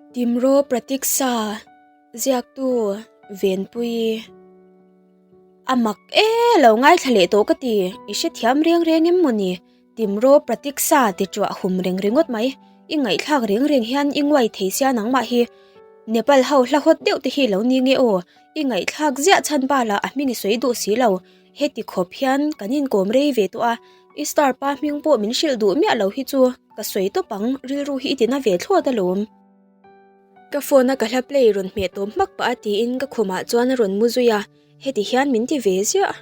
Timro Pratiksa, Ziaktu, Venpui. A mak e, lo ngaithla leh tawh ka ti, i hrethiam reng reng em mawni? Timro Pratiksa ti chuah hum reng ringawt mai, i ngaihthlak reng reng hian i nguai thei sia nangmah hi. Nepal ho hla hawt deuh te hi lo ni nge aw, i ngaihthlak ziah chhan pa lah a hming i sawi duh si lo, heti khawp hian kan inkawm rei ve tawh a, i star pa hming pawh min hrilh duh miah lo hi chu. Ka sawi tawp ang, rilru hi i tina ve thlawt alawm. Ka phone a ka hla play rawn hmeh tawp hmak pah a tiin ka khumah chuan a rawn mu zui a, heti hian min ti ve ziah.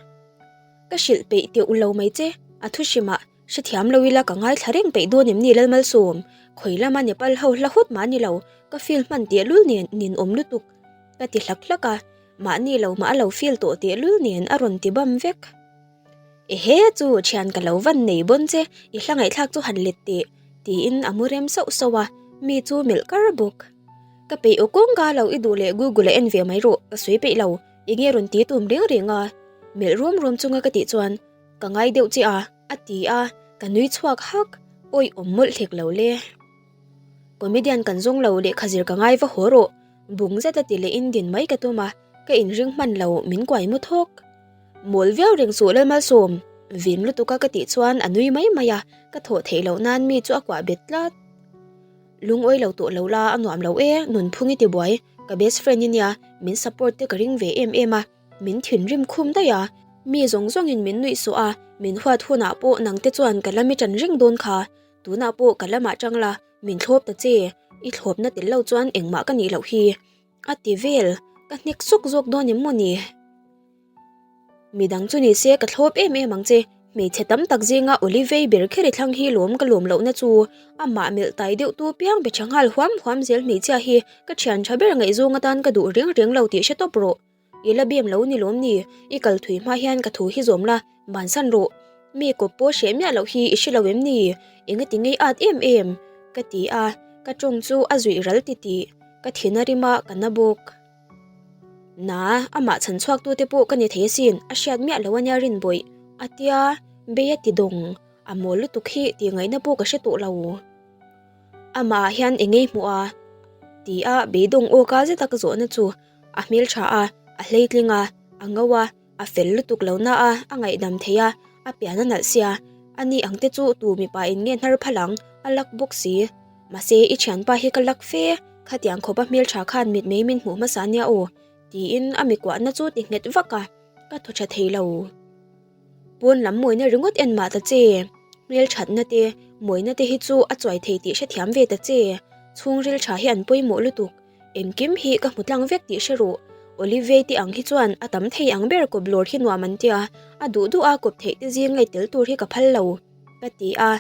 Ka hrilh peih teuh lo mai che, a thu hrimah, hrethiam lo ila ka ngaithla reng peih dawn em ni Lalmalsawm, khawi lama Nepal ho hla hut mah ni lo, ka feel hman tehlul nen ninawm lutuk. Ka ti hlak hlak a, mahni lo mah a lo feel tawh tehlul nen a rawn ti bam vek. Ehe chu thian ka lo van nei bawn che, i hla ngaihthlak chu han let teh, tiin a mu rem sauh sauh a, mi chu melh kar bawk. Ka peih aw kawngka lo i duh leh Google a en ve mai rawh, ka sawi peih lo, enge rawn ti tum reng reng a, melh rum rum chunga ka tih chuan ka ngai deuh che a, a ti a, ka nui chhuak hak, awi awm mawlh hlek lo le. Comedian kan zawng lo lehkha zir ka ngai va haw rawh, bung zet a ti leh in din mai ka tum a, ka inring hman lo min kuai mu thawk. Mawl viau reng suh Lalmalsawm, vin lutuk a ka tih chuan a nui mai mai a, ka thawh theih loh nan mi chu a kuah bet tlat. Lungawi lo tawh lo la a nuam lo e, nunphung i ti buai, ka best friend i nia, min support te ka ring ve em em a, min thinrim khum daih a, mi zawng zawngin min nuih suh a, min huat hunah pawh nang te chuan ka lam i ṭan reng dawn kha, tunah pawh ka lamah ṭang la, min thlawp ta che, i thlawpna tel lo chuan engmah ka nih loh hi. A ti vel, ka hnek sawk zawk dawn em maw ni? Midang chu ni se ka thlawp em em ang che, hmeichhe tam tak zinga Olivei ber kher i thlang hi lawm ka lawm lohna chu, amah melh tai deuh tu piang be tha nghal huam huam zel hmeichhia hi ka thian tha ber ngaihzawng atan ka duh reng reng lo tih hre tawp rawh. I la bem lo ni lawm ni? I kal thui hma hian ka thu hi zawm la, bansan rawh. Mi kawp pawh hreh miah loh hi i hre lo em ni? Engati ngei at em em? Ka ti a, ka tawng chu a zuih ral titih. Ka thin a rim a, ka na bawk. Na, amah chhan chhuak tute pawh ka ni thei asin, a hriat miah lo ania Rinbawih, a tia, bei a ti dawng. A mawl lutuk hi tih ngaihna pawh ka hre tawh lo. Amah ah hian engei hmuh a? Ti a beidawng aw ka zeta ka zawhna chu a hmeltha a, a hleitling a, a ngo a, a fel lutuk lo na a, a ngaihdam thei a, a pian a nalh sia, a ni ang te chu tu mipa in nge hnar phal ang, a lak bawk si. Mahse i thianpa hi ka lak fe, khatiang khawpa hmeltha khan mitmei min hmuh hmasa nia aw, tiin a mikuahna chu ti nghet vak a, ka thaw tha thei lo. Pawn lam mawina ringawt en mah ta che. Hmelthatna te, mawina te hi chu a chuai thei tih hrethiam ve ta che. Chhungril tha hi an pawimawh lutuk. Engkim hi ka hmu tlang vek tih hre rawh. Olivei te ang hi chuan a tam thei ang ber kawp lawr hi nuam an tia, a duh duh a kawp theih te zing ngaih tel tur hi ka phal lo. Ka ti a,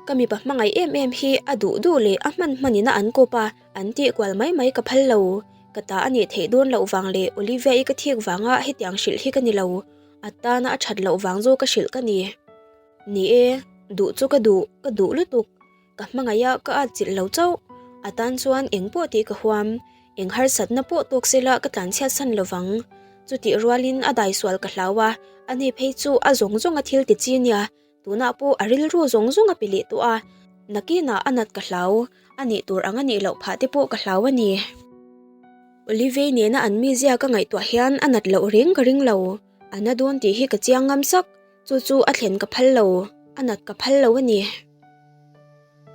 ka mipa hmangaih em em hi a duh duh leh a hman hman ina an kawp a, an tih kual mai mai ka phal lo. Ka ta a nih theih dawn loh vang leh Olivia-i ka thik vanga hetiang hrilh hi ka ni lo. A tana a that loh vang zawk a hrilh ka ni. Ni e, duh chu ka duh, ka duh lutuk. Ka hmangaih a, ka atchilh lo chauh. A tan chuan eng pawh tih ka huam. Eng harsatna pawh tawk sela ka tlanchhiat san lo vang. Chutih rualin a daisual ka hlau a, ani phei chu a zawng zawng a thil ti chi nia. Tunah pawh a rilru zawng zawng a pe leh tawh a, nakinah a nat ka hlau, a nih tur ang a nih loh phah te pawh ka hlau a ni. Olivei nena an mizia ka ngaihtuah hian a nat loh reng ka ring lo, a na dawn tih hi ka chiang ngam sak, chu chu a thlen ka phal lo, a nat ka phal lo a ni.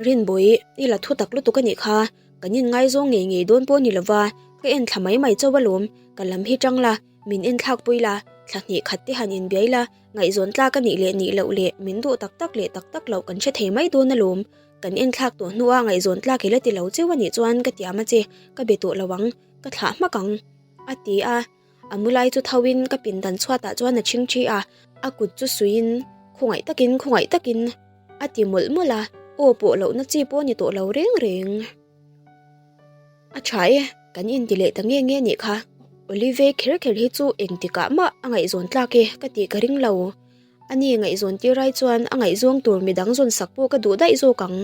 Rinbawi, i la thu tak lutuk a nih kha, kan inngaizawng ngei ngei dawn pawh a ni lova, ka en thla mai mai chauh alawm, ka lam hi tang la, Min en thlak pui la, thla hnih khat te han inbiai la, ngaihzawn tlak a nih leh nih loh leh min duh tak tak leh tak tak loh kan hre thei mai dawn alawm. Kan en thlak tawh hnua ngaihzawn tlak i la ti lo cheu a nih chuan ka tiam a che, ka be tawh lo ang, ka thlah hmak ang. A ti a, a mu lai chu tho in ka pindan chhuatah chuan a chhing thi a, a kut chu suiin khawngaih takin khawngaih takin a ti mawlh mawlh a, aw pawh lohna chi pawh a ni tawh lo reng reng. A tha e, kan inti leh ta nge nge nih kha. Olive kher kher hi chu engtikah mah a ngaihzawn tlak e ka tih ka ring lo. Ani ngaihzawn tir ai chuan a ngaihzawng tur midang zawn sak pawh ka duh daih zawk ang.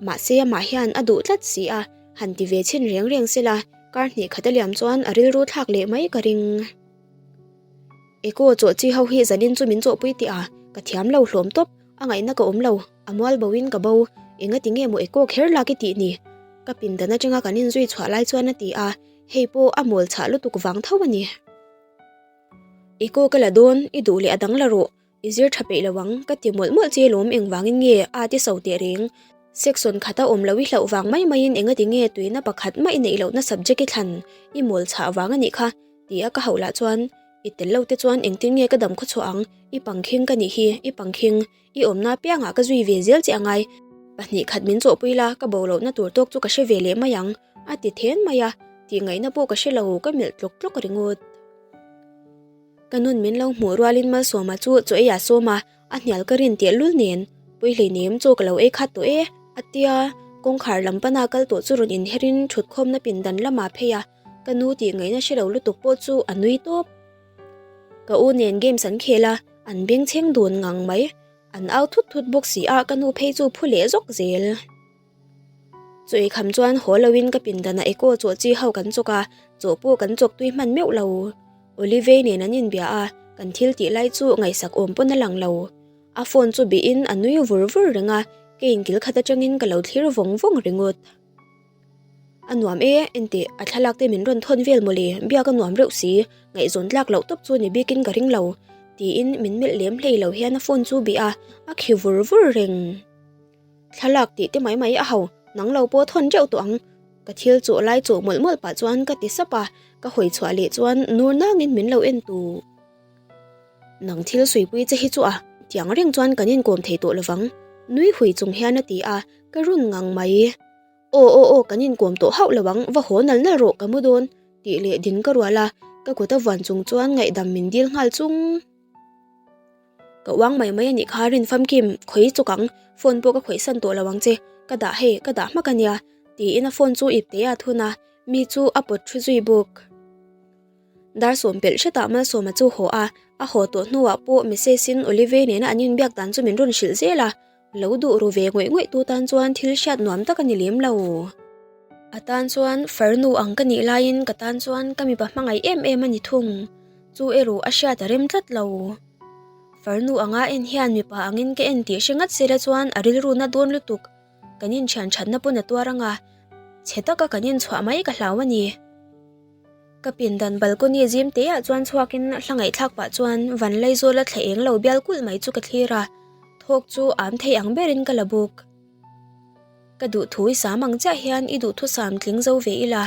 Mahse amah hian a duh tlat si a, han ti ve chhin reng reng sela, kar hnih khat a liam chuan a rilru thlak leh mai ka ring. Eko chawh chi ho hi zanin chu min chawhpui tih a, ka thiam lo hlawm tawp. A ngaihna ka awm lo, a mual bo in ka bo, enga ti nge maw Echo kher lak i tih ni? Ka pindan atanga kan inzui chhuah lai chuan a ti a, hei pawh a mawl chhah lutuk vang tho a ni. I kaw ka la dawn, i duh leh a dang la rawh, i zir tha peih lo ang, ka ti mawlh mawlh che lawm engvangin nge a ti so teh reng. Section khata awm lo i hlauh vang mai maiin engati nge tuina pakhat mah i neih lohna subject i thlan, i mawl chhah vang a nih kha, ti a ka hauh lah chuan i tel lo te chuan engtin nge ka dam khawchhuah ang, i pangkhing ka nih hi, i pangkhing. I awmna apiangah ka zui ve zel che angai. Pahnih khat min chawhpui la, ka bo lohna tur tawk chu ka hre ve leh mai ang, a ti then mai a, tih ngaihna pawh ka hre lo, ka melh tlawk tlawk ringawt. Ka nun min lo hmuh rualin Malsawma chu chaw ei ah sawm a, a hnial ka rin teh lul nen, Puihleinem chaw ka lo ei khat tawh e, a tia, kawngkhar lam pana kal tawh chu rawn inherin thutkhawmna pindan lamah phei a, ka nu tih ngaihna hre lo lutuk pawh chu a nui tawp. Ka u nen games an khel a, an bengchheng dun ngang mai. An au thut thut bawk si a, ka nu phei chu phu leh zawk zel. Chaw ei kham chuan haw loin ka pindanah eco chaw chi ho kan chawk a, chaw pawh kan chawk tui hman meuh lo. Olivei nen an inbia a, kan thil tih lai chu ngaihsak awm pawn a lang lo. A phone chu bihin a nui vur vur reng a, keiin kil khat atangin ka lo thlir vawng vawng ringawt. A nuam e, enteh, a thlalak te min rawn thawn vel mawle, biak a nuam reuh si, ngaihzawn tlak loh tawp chu ni bikin ka ring lo, tiin min melh lem hlei lo hian a phone chu bih a, a khi vur vur reng. Thlalak tih te mai mai a ho, nang lo pawh thawn teuh tawh ang, ka thil chawh lai chawh mawlh mawlh pah chuan ka ti sap a, ka hawi chhuah leh chuan nur nangin min lo en tu. Nang thil suipui che hi chu a, tiang reng chuan kan inkawm thei tawh lovang, nui hui chung hian a ti a, ka run ngang mai. Aw aw aw kan inkawm tawh hauh lo ang, va haw nal nal rawh ka mu dawn tih leh ding ka rual a, ka kut a vuan chung chuan ngaihdam min dil nghal chung. Ka uang mai mai a nih kha rin famkim, khawi chawk ang, phone pawh ka khawih san tawh lo ang che, ka dah hei, ka dah hmak a nia tiin a phone chu ip teh a thun a, mi chu a pawt thu zui bawk. Dar sawm pelh hretah Malsawma chu haw a, a haw tawh hnuah pawh message in Olive nena an inbiak dan chu min rawn hrilh zel a, Lo duh ru ve ngawih ngawih tu tan chuan thil hriat nuam tak a ni lem lo. A tan chuan farnu ang ka nih laiin ka tan chuan ka mipa hmangaih em em a ni thung. Chu erawh a hriat a rem tlat lo. Farnu anga en hian mipa angin ka en tih hre ngat sela chuan a rilru na dawn lutuk. Kan inthian thatna pawn a tuar anga chhe taka kan inchhuah mai ka hlau a ni. Ka pindan balcony zim te ah chuan chhuakin hla ngaihthlak pah chuan van Laizawla thla eng lo bial kulh mai chu ka thlir a, thawk chu am thei ang berin ka la bawk. Ka duhthu i sam ang chiah hian i duhthusam tling zo ve ila,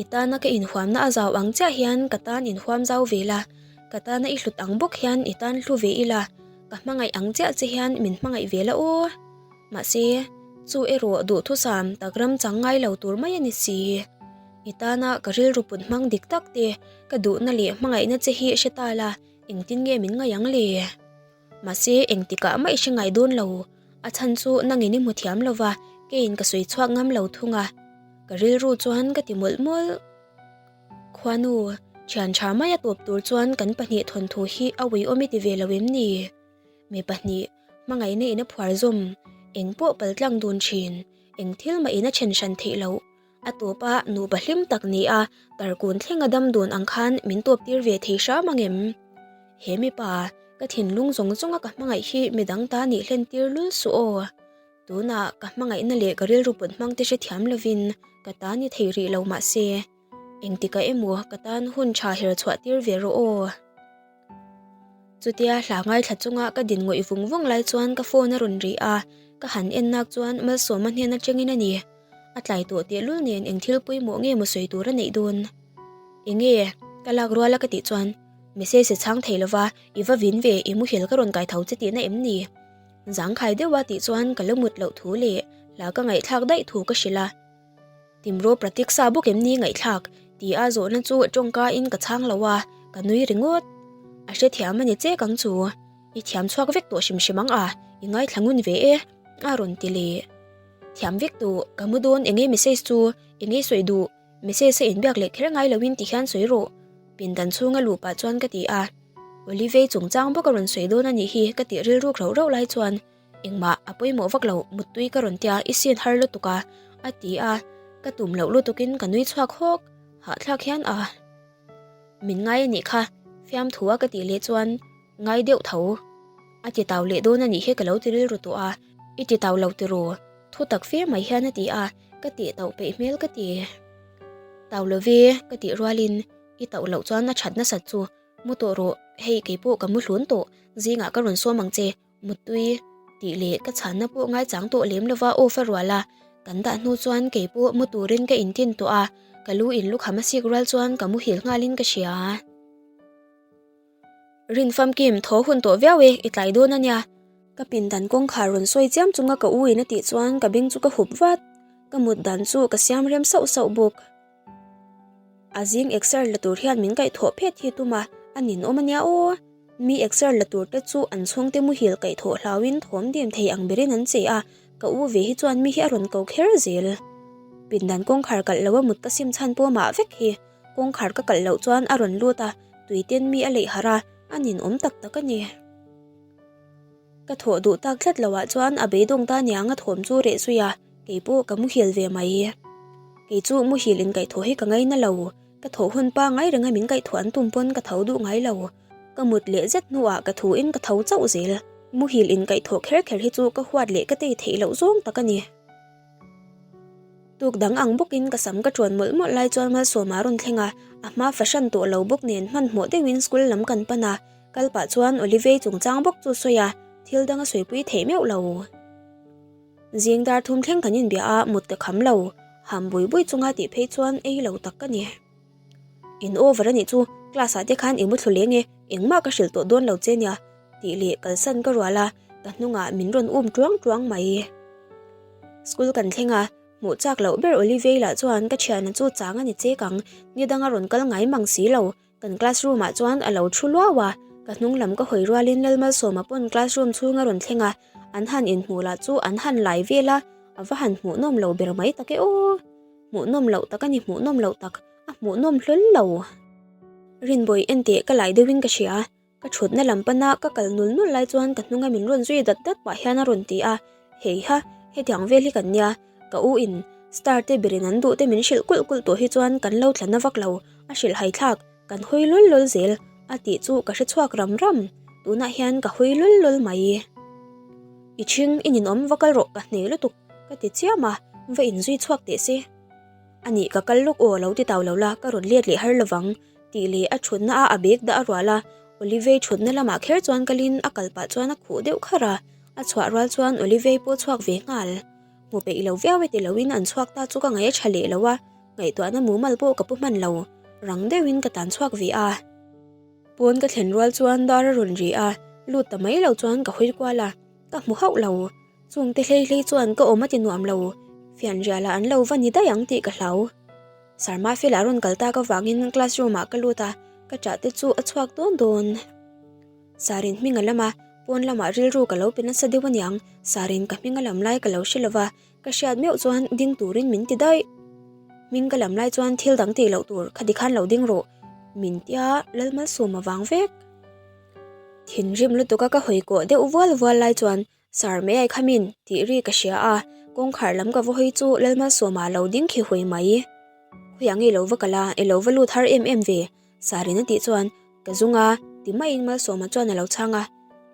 i tana ka inhuamna a zau ang chiah hian ka tan inhuam zau ve la, ka tana i hlut ang bawk hian i tan hlu ve ila, ka hmangaih ang chiah che hian min hmangaih ve la aw. Mahse, chu erawh duhthusam tak ram chang ngai lo tur mai a ni si. I tana ka rilru put hmang dik tak te, ka duhna leh hmangaihna che hi hre ta la, engtin nge min ngaih ang le? Mahse, engtikah mah i hre ngai dawn lo. A chhan chu nangin i hmu thiam lo va, keiin ka sawi chhuak ngam lo thung a. Ka rilru chuan ka ti mawlh mawlh. Khuanu, thian tha mai a tawp tur chuan kan pahnih thawnthu hi a uiawm i ti ve lo em ni? Mi pahnih, hmangaihna in a phuar zawm, eng pawh paltlang dun thin, eng thil mah in a then hran theih loh. A tawp a, nupa hlim tak ni a, tarkun thlenga dam dun ang khan min tawp tir ve thei hram ang em? He mipa, ka thinlung zawng zawnga ka hmangaih hi midang ta nih hlen tir lul suh aw. Tunah ka hmangaihna leh ka rilru put hmang te hrethiam lovin ka ta ni thei rih lo mah se, engtikah emaw ka tan hun tha her chhuah tir ve rawh aw. Chutia hla ngaithla chunga ka din ngawih vung vung lai chuan ka phone a rawn ri a, ka han en nak chuan Malsawma hnen atangin a ni. A tlai tawh tehlul nen eng thil pawimawh nge maw sawi tur a neih dawn? Enge? Ka lak rual a ka tih chuan message a chhang thei lova, i va vin ve, i muhil ka rawn kai tho che tihna em ni? Zangkhai deuha tih chuan ka la mut loh thu leh hla ka ngaihthlak daih thu ka hrilh a. Timro Pratiksa bawk em ni ngaihthlak? Ti a zawhna chu tawngka in ka chhang lo a, ka nui ringawt. A hrethiam a ni chek ang chu. I thiam chhuak vek tawh hrim hrim ang a, i ngaithla ngun ve e, a rawn ti leh. Thiam vek tawh, ka mu dawn enge message chu, enge sawi duh, message a inbiak leh kher ngai loin ti hian sawi rawh, pindan chhunga luh pah chuan ka ti a. Olivei chungchang bawk a rawn sawi dawn a nih hi ka tih rilruk rauh rauh lai chuan Engmah a pawimawh vak lo, muttui ka rawn tia i sin har lutuk a, a ti a, ka tum loh lutukin ka nui chhuak hawk, hahthlak hian a. Min ngai a nih kha, fiamthu a ka tih leh chuan ngai deuh tho. A ti tau leh dawn a nih hi ka lo ti rilru tawh a, i ti tau lo tiraw? Thu tak fe mai hian a ti a, Ka tih tauh peih hmel ka ti. Tau lo ve, ka tih rualin i tauh loh chuan a that nasat chu mu tawh rawh, hei keipawh ka mu hlun tawh, zingah ka rawn sawm ang che, muttui tih leh ka chhanna pawh ngaichang tawh lem lova off a rual a, kan dah hnu chuan keipawh mu turin ka intin tawh a, ka lu in lukham a sik rual chuan ka muhil nghalin ka hria. Rin famkim thaw hun tawh viau e, i tlai dawn a nia. Ka pindan kawngkhar rawn sawi chiam chunga ka u in a tih chuan ka beng chu ka hup vat. Ka mut dan chu ka siam rem sauh sauh bawk. A zing exer la tur hian min kaihthawh phet hi tum a, a ninawm a nia aw. Mi exer la tur te chu an chhungte muhil kaihthawh hlauin thawm dim thei ang berin an che a, ka u ve hi chuan mi hi a rawn ko kher zel. Pindan kawngkhar kalh lo a mut ka sim chhan pawh mah vek hi. Kawngkhar ka kalh loh chuan a rawn lut a, tuiten mi a leih harh a, a ninawm tak tak a ni. Ka thawh duh tak tlat loh ah chuan a beidawng ta niang a thawm chu reh zui a, keipawh ka muhil ve mai. Kei chu muhil in kaihthawh hi ka ngaina lo, ka thawh hun pangai renga min kaihthawh an tum pawn ka tho duh ngai lo. Ka mut leh zet hnuah ka thu in ka tho chauh zel. Muhil in kaihthawh kher kher hi chu ka huat leh ka tei theih loh zawng tak a ni. Tuk dang ang bawkin ka sam ka ṭuan mawlh mawlh lai chuan Malsawma rawn thleng a, a hma fahran tawh lo bawk nen hmanhmawh deuhin school lam kan pan a, kal pah chuan Olivei chungchang bawk chu sawi a, thil dang a sawipui theih meuh lo. Zing dar thum thleng kan inbia a, mut ka kham lo, ham bui bui chunga tih phei chuan ei lo tak ka ni. In over a nih chu, class ah te khan i mu thlu leng e, engmah ka hrilh tawh dawn lo che nia, tih leh kalsan ka rual a, ka hnungah min rawn um tuang tuang mai. School kan thleng a, hmuh chak loh ber Olivei lah chuan ka thiana chu chang a ni chek ang, ni danga rawn kal ngai mang si lo, kan classroom ah chuan a lo thu luau a, ka hnung lam ka hawi rualin Lalmalsawma pawn classroom chhung a rawn thleng a, an han inhmuh lah chu an han lai vel a, a va han hmuhnawm lo ber mai tak e aw. Hmuhnawm loh tak a ni hmuhnawm loh tak, a hmuhnawm hlawl lo. Rinbawi enteh ka lai deuhin ka hria, ka thutna lam pana ka kal nul nul lai chuan ka hnunga min rawn zui dat dat pah hian a rawn ti a, Heiha, hetiang vel hi kan nia, ka u in star te berin an duh te min hrilh kulh kulh tawh hi chuan kan lo thla na vak lo, a hrilh hai thlak, kan hawi lul lul zel a tih chu ka hre chhuak ram ram, tunah hian ka hawi lul lul mai. I ṭhing i ninawm va kal rawh ka hne lutuk. Ka ti chiam a, va inzui chhuak teh se. A nih ka kal lawk aw lo ti tau lo la, ka rawn let leh har lovang tih leh a thutna a a bag dah a rual a, Olivei thutna lamah kher chuan kalin a kal pah chuan a khuh deuh kharh a, a chhuah rual chuan Olivei pawh chhuak ve nghal. Hmu peih lo viau e ti loin an chhuak ta chu ka ngaih a tha leh lo a, ngaihtuahna mumal pawh ka pu hman lo, rang deuhin ka tan chhuak ve a. Pawn ka thlen rual chuan dar a rawn ri a, lut ta mai lo chuan ka hawi kual a, ka hmu hauh lo. Chungte hlei hlei chuan ka awm a ti nuam lo, fianrial ah an lo va ni daih ang tih ka hlau. Sarma fel ah rawn kal tak avangin classroom ah ka lut a, ka ṭah te chu a chhuak dawn dawn. Sarin hming a lam a, pawn lamah rilru ka lo pe nasa deuh aniang, Sarin ka hming a lam lai ka lo hre lova, ka hriat meuh chuan ding turin min ti daih. Hming ka lam lai chuan thil dang tih loh tur khati khan lo ding rawh, min tia Lalmalsawm avang vek. Thinrim lutuk a ka hawi kawh deuh vual vual lai chuan Sir mai ai khamin tih ri ka hria a, kawngkhar lam ka va hawi chu Lalmalsawma lo ding khi hawi mai. Khawiah nge lo va kal a, i lo va lut har em em ve, Sarin a tih chuan ka zung a, ti maiin Malsawma chuan a lo chhang a,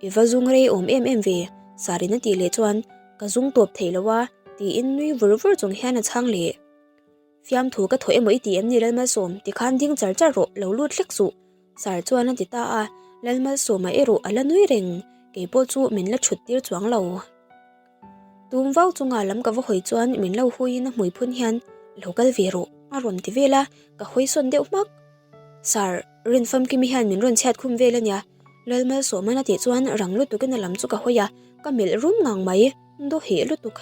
I va zung rei awm em em ve, Sarin a tih leh chuan ka zung tawp theih lo a, tiin nui vur vur chung hian a chhang leh. Fiamthu ka thawh emaw i ti em ni Lalmalsawm? Tikhan ding char char rawh, lo lut hlek suh. Sar chuan a ti ta a, Lalmalsawma erawh a la nui reng, kei pawh chu min la thut tir chuang lo. Tum vau chunga lam ka va hawi chuan min lo huiin a hmui phun hian, Lo kal ve rawh, a rawn ti vel a, ka hawi sawn deuh hmak. Sar, Rinfamkimi hian min rawn chhiat khum vel a nia, Lalmalsawma'n a tih chuan rang lutukin a lam chu ka hawi a, ka melh rum ngang mai, daw heh lutuk.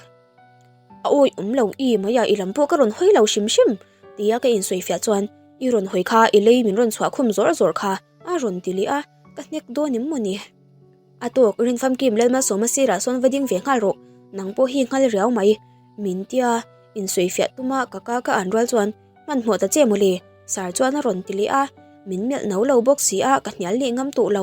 A awi awm lo i mai a i lam pawh ka rawn hawi lo hrim hrim tia ka insawifiah chuan i rawn hawi kha i lei min rawn chhuah khum zawr zawr kha a rawn ti leh a ka hnek dawn em maw ni? A tawk Rinfamkim Lalmalsawma sirah sawn va ding ve nghal rawh nang pawh hi nghal riau mai min tia insawifiah tuma ka ka ka an rual chuan hmanhmawh ta che mawle sar chuan a rawn ti leh a min melh no lo bawk si a ka hnial leh ngam tawh lo.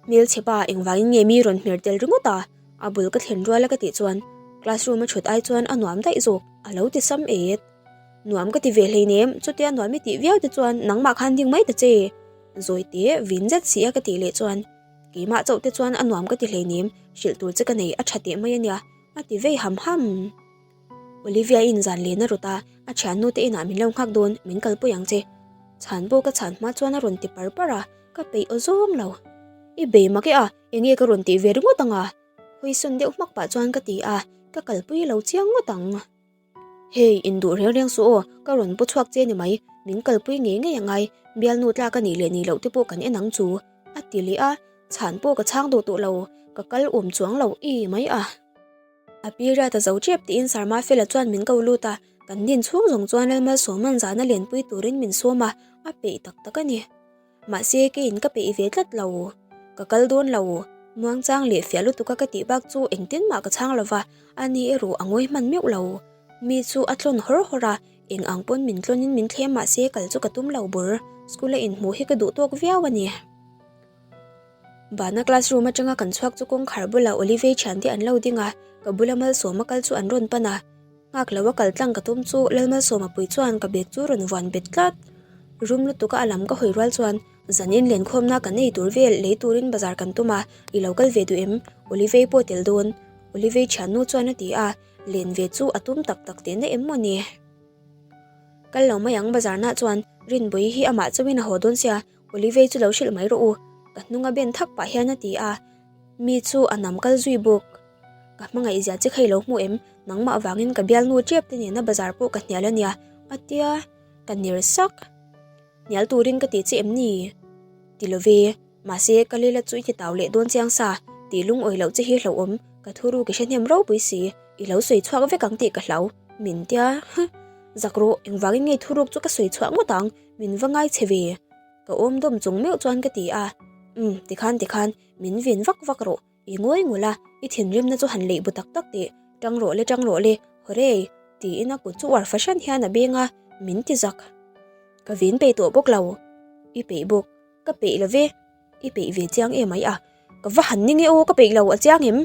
Hmelchhe pa engvangin nge mi rawn hmer tel ringawt a? A bul ka thlen rual a ka tih chuan classroom a thut ai chuan a nuam daih zawk a lo ti sam et. Nuam ka ti ve hleinem, chutia nuam i tih viau te chuan nangmah khan ding mai ta che. Zawi te vin zet si a ka tih leh chuan keimah chauh te chuan a nuam ka ti hleinem, hrilh tur che ka nei a tha teh mai a nia a ti vei ham ham. Olivia-in zan len a rawt a, a thiannu te inah min lo nghak dawn, min kalpui ang che. Chhan pawh ka chhan hma chuan a rawn ti par par a, ka peih aw zawng lo. I bei mak e a, enge ka rawn tih ve ringawt ang a? Hawisawn deuh hmak pah chuan ka ti a, ka kalpui lo chiang ngawt ang. Hei, induh reng reng suh aw, ka rawn pu chhuak che ni mai, min kalpui ngei ngei angai, bialnu tlak a nih leh nih loh te pawh kan en ang chu, a ti leh a, chhan pawh ka chhang duh tawh lo, ka kal awm chuang lo i mai a. A pi riat a zo tep tiin Sarma Fela chuan min ko lut a, kan din chhung zawng chuan Lalmalsawma'n zana lenpui turin min sawm a, a peih tak tak a ni. Mahse keiin ka peih ve tlat lo. Ka kal dawn lo. Muangchang leh fiah lutuka ka tih bak chu engtin mah ka chhang lova, ani erawh a ngawi hman meuh lo. Mi chu a tlawn hawr hawr a, eng ang pawn min tlawnin min thlem mahse kal chu ka tum lo bur. School a inhmuh hi ka duh tawk viau a ni. Bana classroom atanga kan chhuak chu kawngkhar bulah Olivei thiante an lo ding a, ka bula Malsawma kal chu an rawn pan a. Nghak lo a kal tlang ka tum chu Lalmalsawma pui chuan ka bag chu rawn vuan bet tlat. Rum lutuk a alam ka hawi rual chuan zan in lenkhawmna kan ei tur vel lei turin bazar kan tum a, i lo kal ve duh em? Olivei pawh tel dawn. Olivei thiannu chuan a ti a, len ve chu a tum tak tak tihna em maw ni? Kal lo mai ang bazar nah chuan Rinbui hi amah chauhin a haw dawn sia, Olivei chu lo hrilh mai rawh u. Ka hnung a ben thak pah hian a ti a, mi chu a nam kal zui bawk. Ka hmangaih zia che kha i lo hmu em? Nangmah avangin ka bialnu tep te nena bazar pawh ka hnial a nia, a tia, ka ner sak. Hnial turin ka ti che em ni? Ti lo ve, mahse ka lila chu i ti tau leh dawn chiang sa, tih lungawi loh che hi hlauhawm, ka thuru ka hre hnem ropui si, i lo sawi chhuak vek ang tih ka hlau, min tia, huh, zak rawh, engvangin nge thuruk chu ka sawi chhuah ngawt ang, min va ngai che ve, ka awm dawm chung meuh chuan ka ti a, umm, tikhan tikhan, min vin vak vak rawh. I ngawi ngul a, i thinrimna chu han leih bu tak tak teh, tang rawh le tang rawh le, hawrei, tiin a kut chu uar fahran hian a beng a, min ti zak. Ka vin peih tawh bawk lo. I peih bawk. Ka peih lo ve. I peih ve chiang em ai a. Ka va han ning e aw, ka peih lo a chiang em?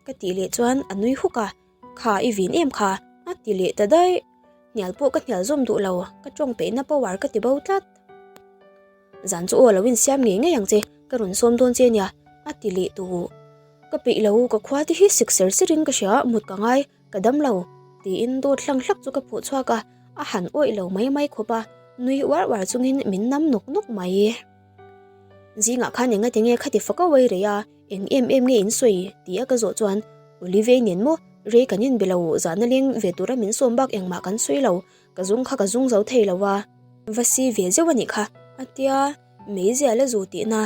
Ka tih leh chuan a nui huk a, kha i vin em kha, a ti leh ta daih. Hnial pawh ka hnial zawm duh lo, ka tawng peihna power ka ti bo tlat. Zan chu aw lo insiam ngei ngei ang che, ka rawn sawm dawn che nia, a ti leh tu. Ka peih lo, ka khua te hi sik ser serin ka hria, mut ka ngai, ka dam lo, tiin dawt hlang hlak chu ka phuh chhuak a, a han awih lo mai mai khawp a, nui uar uar chungin min nam nawk nawk mai. Zingah khan enga tinge khati fak a uai rei a, eng em em nge in sawi? ti a ka zawh chuan, Olivei nen maw, rei kan inbe lo, zahna leng ve tura min sawm bak engmah kan sawi lo, Ka zung kha ka zung zo thei lo a, va si ve zeuh a nih kha, a tia, meizia la zu tihna.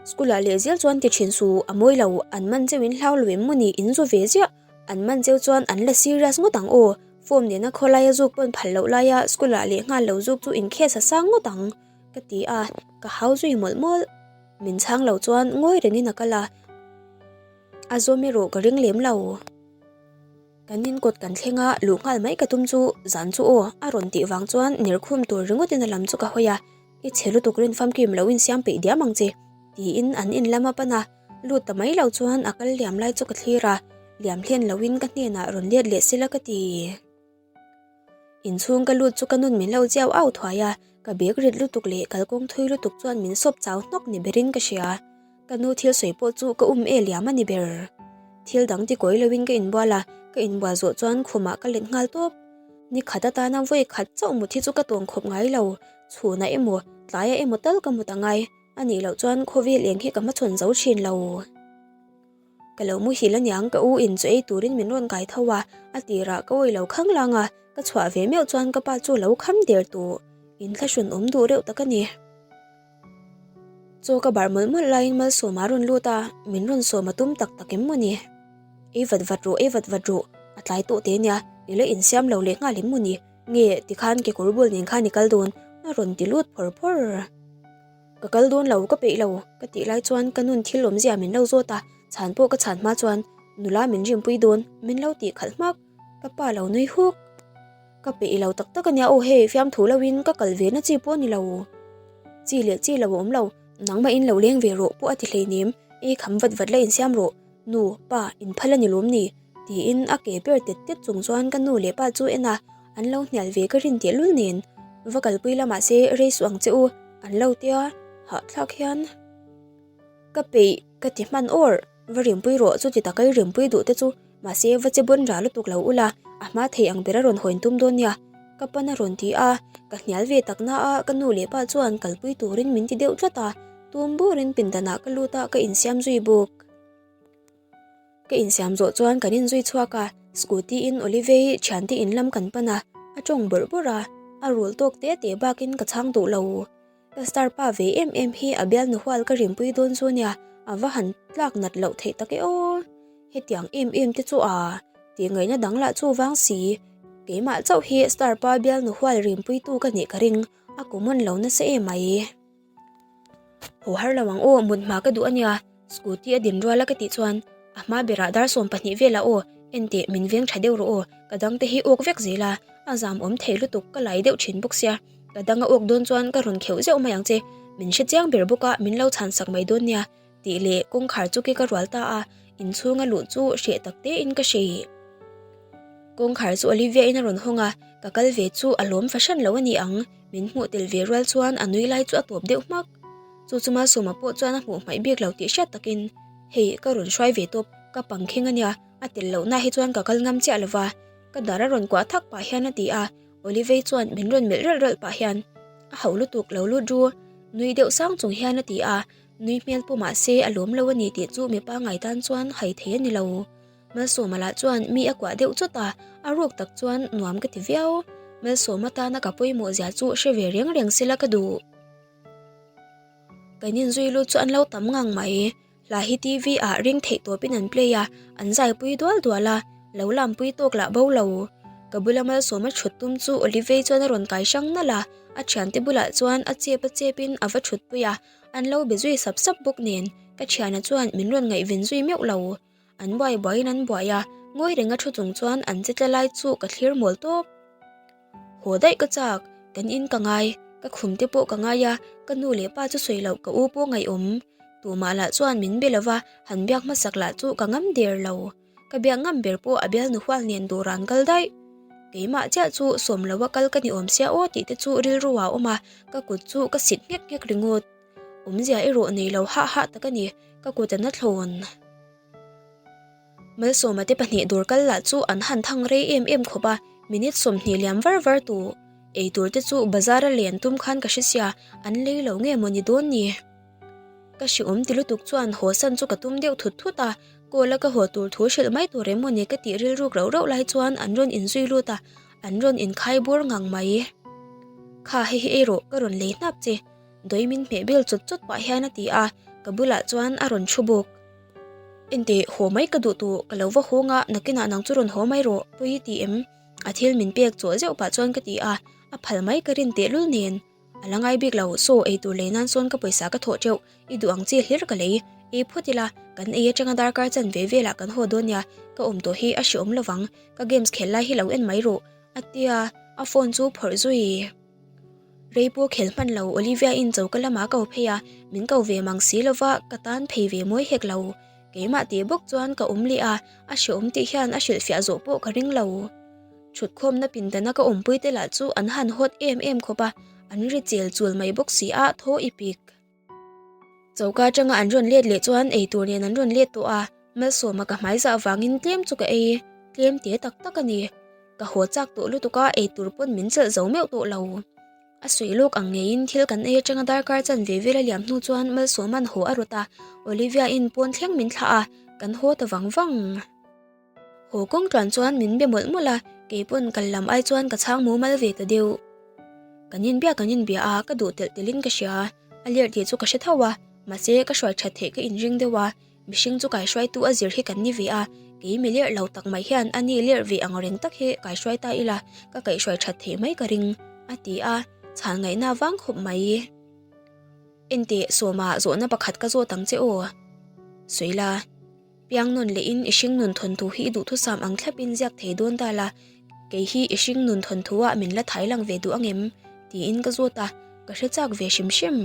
School ah leh zel chuan ti thin su, a mawi lo, an man cheu in hlau lo em maw ni, in zu ve ziah, an man cheu chuan an la serious ngawt ang aw, form nena khawlaia zuk pawn phal loh laia school ah leh nghal lo zuk chu in case a sang ngawt ang, ka ti a, ka hau zui mawlh mawlh. Min chhang lo chuan ngawi rengin a kal a, a zawm erawh ka ring lem lo. Kan in kawt kan thleng a, luh nghal mai ka tum chu zan chu aw a rawn tih vang chuan ner khum tur ringawtin a lam chu ka hawi a, I chhe lutuk rin famkim lo insiam peih diam ang che tiin an in lam a pan a, lut ta mai lo chuan a kal liam lai chu ka thlir a, liam hlen loin ka hnenah rawn let leh sela ka ti. Inchhung ka lut chu ka nun min lo chiau au thuai a, ka bag rit lutuk leh kalkawng thui lutuk chuan min sawp chau hnawk ni berin ka hria. Ka nu thil sawi pawh chu ka um e liam a ni ber. Thil dang ti kawi loin ka inbual a, ka inbual zawh chuan khumah ka let nghal tawp. Ni khat atana vawi khat chauh mut hi chu ka tawn khawp ngai lo, chhunah emaw, tlaiah emaw tal ka mut angai, anih loh chuan khawvel eng hi ka hmachhawn zo thin lo. Ka lo muhil aniang ka u in chu ei turin min rawn kai tho a, a tirah ka awih lo khang lang a, ka chhuah ve meuh chuan ka pa chu lo kham der tawh. Inthlahrun awm duh reuh tak a ni. Chaw ka barh mawlh mawlh laiin Malsawma a rawn lut a, min rawn sawm a tum tak tak em maw ni? Ei vat vat rawh, ei vat vat rawh, a tlai tawh te nia, i la insiam lo leh nghal em maw ni? Nge tikhan kekawr bul nen khan i kal dawn? a rawn ti lut phawr phawr. Ka kal dawn lo, ka peih lo, ka tih lai chuan ka nun thil awmzia min lo zawt a, chhan pawh ka chhan hma chuan nula min rimpui dawn min lo tih khalh hmak, ka pa lo nui huk. Ka peih lo tak tak ania aw hei fiamthu lo in ka kal ve na chi pawh a ni lo. Chi leh chi lo a awm lo, nangmah in lo leng ve rawh pawh a ti hleinem, ei kham vat vat la insiam rawh, nu, pa, inphal a ni lawm ni? Tiin a ke per tet tet chung chuan ka nu leh pa chu en a, an lo hnial ve ka rin teh lul nen. Va kalpui la mahse rei suh ang che u, an lo tia, hahthlak hian. Ka peih, ka ti hman awr, va rimpui rawh chuti takai rimpui duh te chu, mahse va che bawn ra lutuk lo ula, A hma thei ang ber a rawn hawn tum dawn nia, ka pan a rawn ti a, ka hnial ve tak na a, ka nu leh pa chuan kalpui turin min ti deuh tlat a, tum burin pindanah ka lut a, ka insiam zui bawk. Ka insiam zawh chuan kan inzui chhuak a, scooty in Olivei thiante in lam kan pan a, a tawng bawrh bawrh a, a rul tawk te te bakin ka chhang duh lo. Ka star pa ve em em hi a bialnu hual ka rinpui dawn chu nia, a va han tlak nat loh theih tak e aw. Hetiang em em te chu a tih ngaihna dang lah chu vang si. Keimah chauh hi star pa bialnu hual rinpuitu ka nih ka ring, a common lo nasa em mai. Haw har lo ang aw, mut hma ka duh ania, scooty a din rual a ka tih chuan a hma berah dar 12 velah aw, enteh min veng tha deuh rawh aw, ka dang te hi awk vek zel a, a zam awm thei lutuk ka lai deuh thin bawk sia, ka dang a awk dawn chuan ka rawn kheuh zeuh mai ang che, min hre chiang ber bawk a min lo chhan sak mai dawn nia tih leh kawngkhar chu ke ka rual ta a, inchhung a luh chu hreh tak te in ka hre. Kawngkhar chu Olivia in a rawn hawng a, ka kal ve chu a lawm fahran lo a ni ang. Min hmuh tel ve rual chuan a nui lai chu a tawp deuh hmak. Chu chu Malsawma pawh chuan a hmuh hmaih bik lo tih hriat takin, Hei, ka rawn hruai ve tawp, ka pangkhing a nia, a tel lohna hi chuan ka kal ngam chiah lo va, ka dar a rawn kuah thak pah hian a ti a, Olivei chuan min rawn melh ralh ralh pah hian, A hauh lutuk lo lut ru, nui deuh sang chung hian a ti a, nui hmel pawh mah se a lawm lo a ni tih chu mipa ngai tan chuan hai thei a ni lo. Malsawma lah chuan mi a kuah deuh chawt a, a ruk tak chuan nuam ka ti viau. Malsawma tana ka pawimawh zia chu hre ve reng reng sela ka duh. Kan inzui lut chu an lo tam ngang mai. Hla hi TV ah ring theih tawpin an play a, an zaipui dual dual a, lo lampui tawk lah bo lo. Ka bula Malsawma thut tum chu Olivei chuan a rawn kai hrang nalh a, a thiante bulah chuan a chep a chepin a va thutpui a, an lo be zui sap sap bawk nen, ka thiana chuan min rawn ngaihven zui meuh lo. An buai buaiin an buai a, ngawi renga thu chung chuan an che tla lai chu ka thlir mawl tawp. Haw daih ka chak, kan in ka ngai, ka khum te pawh ka ngai a, ka nu leh pa chu sawi loh ka u pawh ngaihawm. Tumah lah chuan min be lova, han biak hmasak lah chu ka ngam der lo. Ka biak ngam ber pawh a bialnu hual nen dawrah an kal daih. Keimah chiah chu sawm loa kal ka ni awm sia aw tih te chu rilru ah a awm a, ka kut chu ka sit nghek nghek ringawt. Awmzia erawh nei lo hah hah tak a ni, ka kut an a thlawn. Malsawma te pahnih dawr kal lah chu an han thang rei em em khawp a, minute 20 liam var var tu. Ei tur te chu bazar a len tum khan ka hre sia, an lei lo nge maw ni dawn ni. Ka hriawm ti lutuk chuan haw san chu ka tum deuh thut thut a, call a ka haw tur thu hrilh mai tur em maw ni ka tih rilruk rauh rauh lai chuan an rawn inzui lut a, an rawn inkhai bur ngang mai. Kha hei hi ei rawh, ka rawn lei hnap che. Dawi min hmeh bel chawt chawt pah hian a ti a, ka bulah chuan a rawn thu bawk. Enteh, haw mai ka duh tawh, ka lo va hawng a, nakinah nang chu rawn haw mai rawh, pawi i ti em? A thil min pek chawh zeuh pah chuan ka ti a, a phal mai ka rin tehlul nen. A la ngai bik lo, saw ei tur lei nan sawn ka pawisa ka thawh teuh, i duh ang chi hlir ka lei, ei phawt ila, kan ei atanga darkar chanve velah kan haw dawn nia, ka awm tawh hi a hreawm lovang, ka games khel lai hi lo en mai rawh, a tia, a phone chu phawrh zui. Rei pawh khel hman lo Olivia in choka lamah ko phei a, min ko ve mang si lova ka tan phei ve mawi hek lo. Keimah tih bawk chuan ka awm leh a, a hreawm tih hian a hrilhfiah zawh pawh ka ring lo. Thutkhawmna pindana ka awmpui te lah chu an han hawt em em khawp a, an ri chel chul mai bawk si a, thaw i pik. Choka atanga an rawn let leh chuan eitur nen an rawn let tawh a, Malsawma ka hmai zah vangin tlem chu ka ei, tlem te tak tak a ni. Ka haw chak tawh lutuk a, eitur pawn min chelh zo meuh tawh lo. A suih lawk ang ngeiin thil kan ei atanga darkar chanve vel a liam hnu chuan Malsawma'n haw a rawt a, Olivia-in pawn thleng min thlah a, kan haw ta vang vang. Haw kawng tluan chuan min be mawlh mawlh a, kei pawn kal lam ai chuan ka chhang mumal ve ta deuh. Kan inbia kan inbia a, ka duh telh telh in ka hria. A ler tih chu ka hre tho a, mahse ka hruai that theih ka inring deuh a, mihring chu kaihruaitu a zir hi kan ni ve a, kei mi lerh lo tak mai hian a ni lerh ve ang reng tak hi kaihruai ta ila, ka kaihhruai that theih mai ka ring, a ti a, chhan ngaihna vang khawp mai. Enteh, Sawma, zawhna pakhat ka zawt ang che aw. Sawi la. Piang nawn lehin i hringnun thawnthu hi i duhthusam ang thlapin ziak thei dawn ta la, kei hi i hringnun thawnthu ah min la thai lang ve duh ang em? tiin ka zawt a, ka hre chak ve hrim hrim.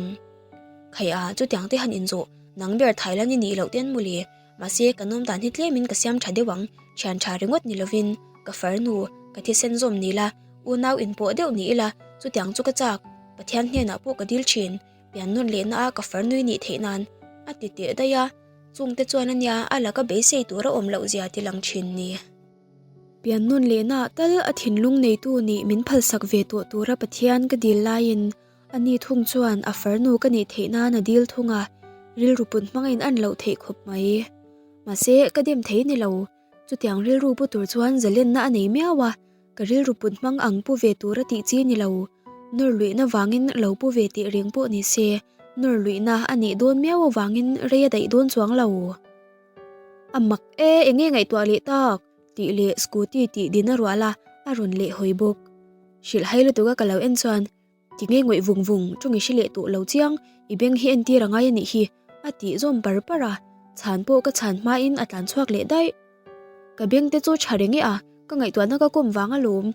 Khai a, chutiang te han inzawh, nang ber Thailand i nih loh ten mawle, mahse ka nawm dan hi tlemin ka siam tha deuh ang, thian tha ringawt ni lovin, ka farnu, ka thisen zawm ni la, unau inpawh deuh ni ila, chutiang chu ka chak, Pathian hnenah pawh ka dil thin, pian nawn lehna a ka farnui nih theih nan, a ti teh daih a. Chungte chuan a nia a laka beisei tur a awm loh zia ti lang thin ni. Pian nawn lehna ah tal a thinlung neitu nih min phalsak ve tawh tura Pathian ka dil laiin ani thung chuan a farnu ka nih theih nan a dil thung a, rilru put hmang in an loh theih khawp mai. Mahse, ka dem thei ni lo. Chutiang rilru pu tur chuan zalenna a nei miau a, ka rilru put hmang ang pu ve tura tih chi ni lo. Nawr luihna vangin lo pu ve tih reng pawh ni se, nawr luihna a nih dawn miau avangin rei a daih dawn chuang lo. A mak e, enge ngaihtuah leh tak? tih leh scooty tih din a rual a, a rawn leh hawi bawk. Hrilh hai lutuk a ka lo en chuan, Ti nge ngawih vung vung, tawng i hre leh tawh lo chiang, i beng hi entir a ngai a nih hi, a tih zawm par par a, chhan pawh ka chhan hmain a tlan chhuak leh daih. Ka beng te chu tha reng e a, ka ngaihtuahna ka kawm vang alawm.